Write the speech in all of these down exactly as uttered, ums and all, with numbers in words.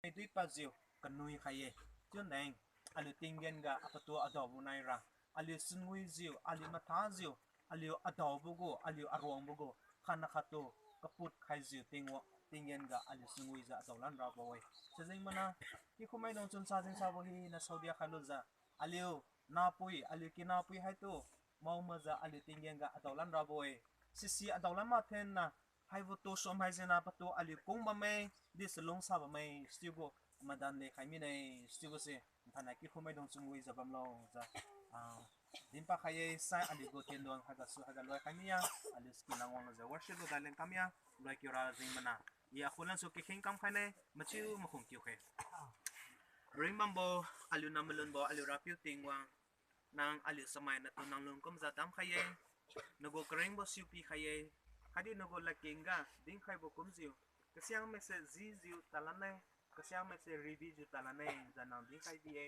maidui padjiu kanui khai-e. Chiu deng, aliu tinggen ga apatu adaobo naira, aliu chunwijiu, aliu mathajiu, aliu adaobo gu, aliu aruangbo gu, khatna khattu kaput khaijiu Tingwang, tinggen ga aliu chunwijiu adao lan rabo-e. Sijeng mana, kikhun maidung chunsa jengsabo hina saodia khailujiu, aliu napui, aliu kinapui haitu, mao majiu aliu tinggen ga adao lan rabo-e. Sisi adao lan mathenna, haibo tusom haijengniu patu aliu kung bamme, di chalungsa bamme, sichiubo madan lekhai mine, sichiubo se, thainai kikhun maidung chunwijiu bamlo jiu, ah, dinpad khai-e. Sai aliu gu tienduan haigasu haiga loi khai mia, aliu skin langwang lujiu worship lu daileng kamia, loi kiura jeng mana, i akhu lansu kikheng kam khaine, machiu makhum kiu khe. Ringbambo, aliu na malunbo, aliu Rapiu Tingwang, nang aliu samai natu nang lung kumjiu damkhai-e, nagu karingbo siu pikhai-e, khatdi nagu ladkeng ga dinkhaibo kumjiu, kasiang maise jijiu talan-e, kasiang maise ribijiu talan-e, jiu nang dinkhai bi-e.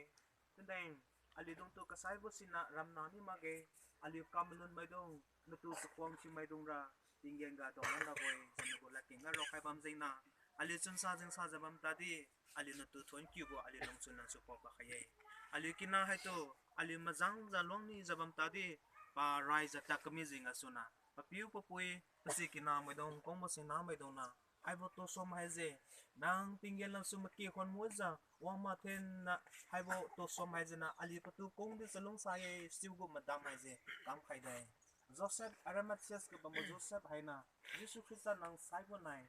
Chiudeng, aliudungtu kasaibo siniu ramna ni makge, aliu kamalun maidung, natu chakhuang thiu maidungra, tinggen ga daolan rabo-e, jiu nagu ladkeng ga raokhai bam jengniu, aliu chunsa jengsajiu bam tadi, aliu natu thuon kiubo aliu lungchun lansu paopa khai-e. Aliu kina haitu, aliu majangjiu luang nijiu bam tadi, paraijiu tad kami jeng gasuniu, papiu papui, pasi kina maidung, kungbo sina maidungniu, haibo tusom haise, nang tinggen lansu maki khon mujiu wang mathenna, haibo tusom haijengniu aliu patu kungdi chalungsa-e, sichiu gu madam haise, kamkhaide. Joseph, Arimathea ga bambo Joseph hainiu, Jesu Khrista nang saibo nai,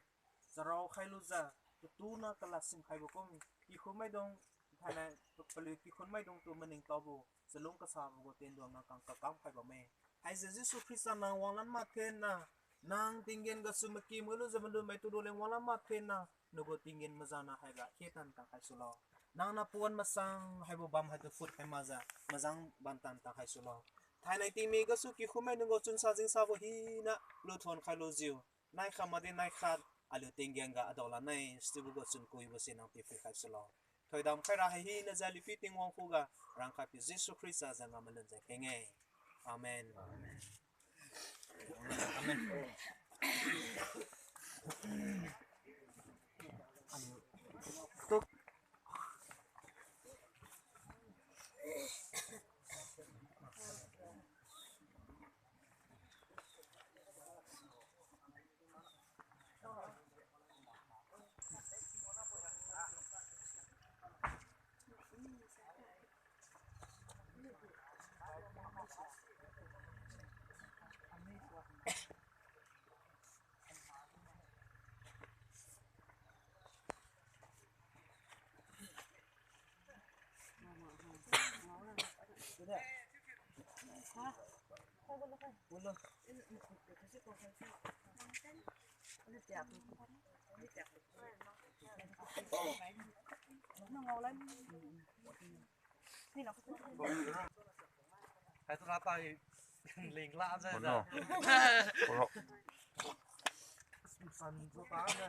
charao khailujiu, tatuna kalad simkhaibo kum, kikhun maidung, thainai, paliu kikhun maidungtu maningtaobo, chalung kasabo gu tienduan nang kang kakam khai bamme. Haise Jesu Khrista nang wanglan mathenna, nang tinggen gasu maki malujiu malumai tu luleng wanglan mathenna, nagu tinggen mazanniu haiga khetan tang khai sulo. Nangniu pawan masang haibo bam haitu phut khai makjiu, majang bam tan tang khai sulo. Thainai tingmi gasu kikhun maidung gu chunsa jengsabo hina luthuon khailujiu, naikhat makdi naikhat, aliu tinggen ga adao lan-e, sichiubo gu chunkuibo se nang pi phui khai sulo. Thoidam khaira hai hinajiu aliu pi Tingwang khuga, rangkhat pi Jesu Khrista zanga malun jai kheng-e. Amen. Amen. Hai tu rata i ling la ja. Ono. Oro. San tu ta ja.